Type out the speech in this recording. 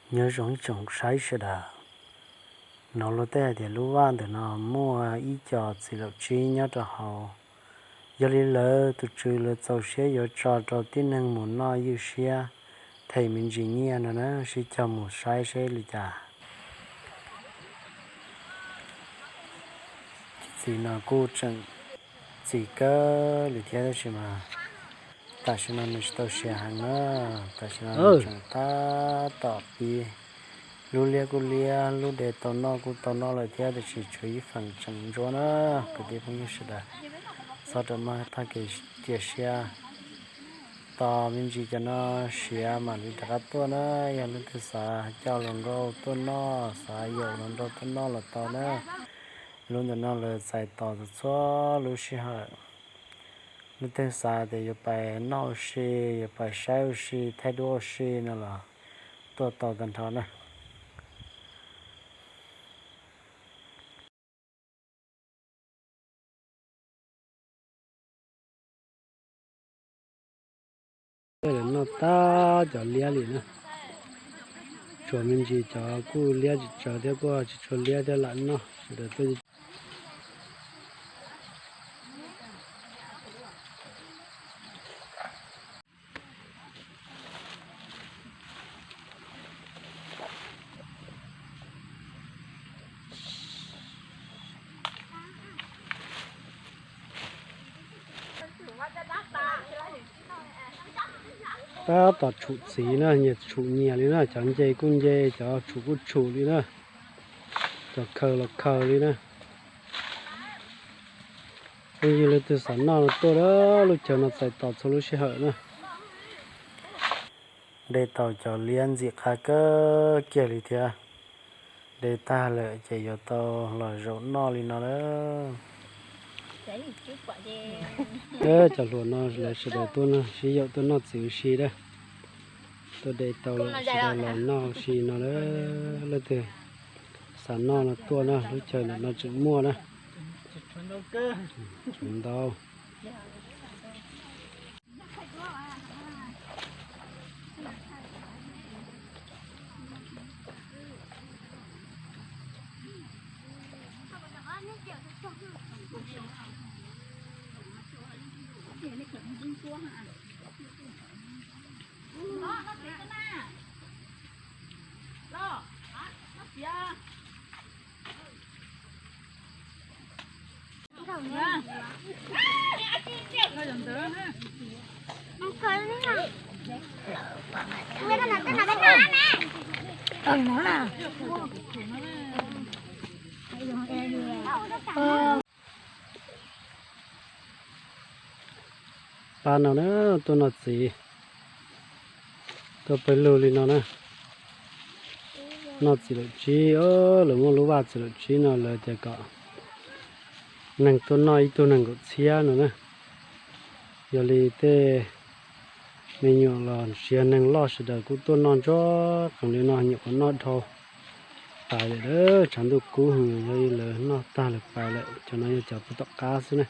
Nyob zoo ib tsoom saib sawv daws, hnov luag tej hais tias lub vaj ntawm no muaj ib co txiv laum tsib nyob rau hauv. Yog li lawv tus tswv lawv txaus siab yuav tso rau tib neeg mus noj ywj siab them me ntsis nyiaj no na, sib cog mus saib seb li cas. Txiv no kuj tseem txiv kawg li thiab tab sis mas tam sim no nws tsis tau siav heev na, tam sim no nws tseem tab tom pib. Lub liab kuj liab, lub de tau noj kuj tau noj lawm thiab tab sis tshuav ib feem tseem ntsuab na. Kwv tij phooj ywg sawv daws, txhob rau maj tag kev cia siab, tos me ntsis cov no siav mam li rov qab tuaj na. Yog leej twg xav coj hluas nkauj tuaj noj, xav yaum hluas nraug tuaj noj los tau na. Lub ntawm no lawv txais tos txhua lub sij hawm. Leej twg xav tias yuav pais noj ua si, yuav pais saib ua si, thaij duab ua si no los tuaj tau tag nrho na. Lawv noj tag cov liab li na. Tshuav me ntsis cov kuj liab tsis tsawg thiab kuj tsis tshua liab thiab lam noj, sawv daws tuaj. Tab tom tshum txiv na, nyias tshum nyias li na, cov nce kuj nce, cov tshum kuj tshum li na, cov khaws los khaws li na. Phooj ywg leej twg xav noj no tuaj, lub chaw no txais tos txhua lub sij hawm na. De tau cov liab ntxim qab kawg kiag li thiab. De tag lawm ces yuav tau los zaum noj li no lawm. Cov hluas no lawv sawv daws tuaj no sib yaum tuaj noj txiv ua si na. Tuaj de tau lawm sawv daws los noj ua si no lawm. Leej twg xav noj no tuaj na, lub chaw ntawm no tseem muaj na. Tseem ntau. Pab no na, tuaj noj txiv, tuaj pawg lug li no na. Noj txiv laum tsib, lawv muaj lub vaj txiv laum tsib no lawv tias kom neeg tuaj noj ib tug nees nkaum txhiab no na. Yog li tej me nyuam los tsis yog neeg loj sawv daws kuj tuaj noj ntsuag qees li no, nyuam qhuav noj dhau pais lawm. Tshav ntuj kub heev, yog li lawv noj tag lawm pais lawm. Cov no yog cov puag tom qab xwb na.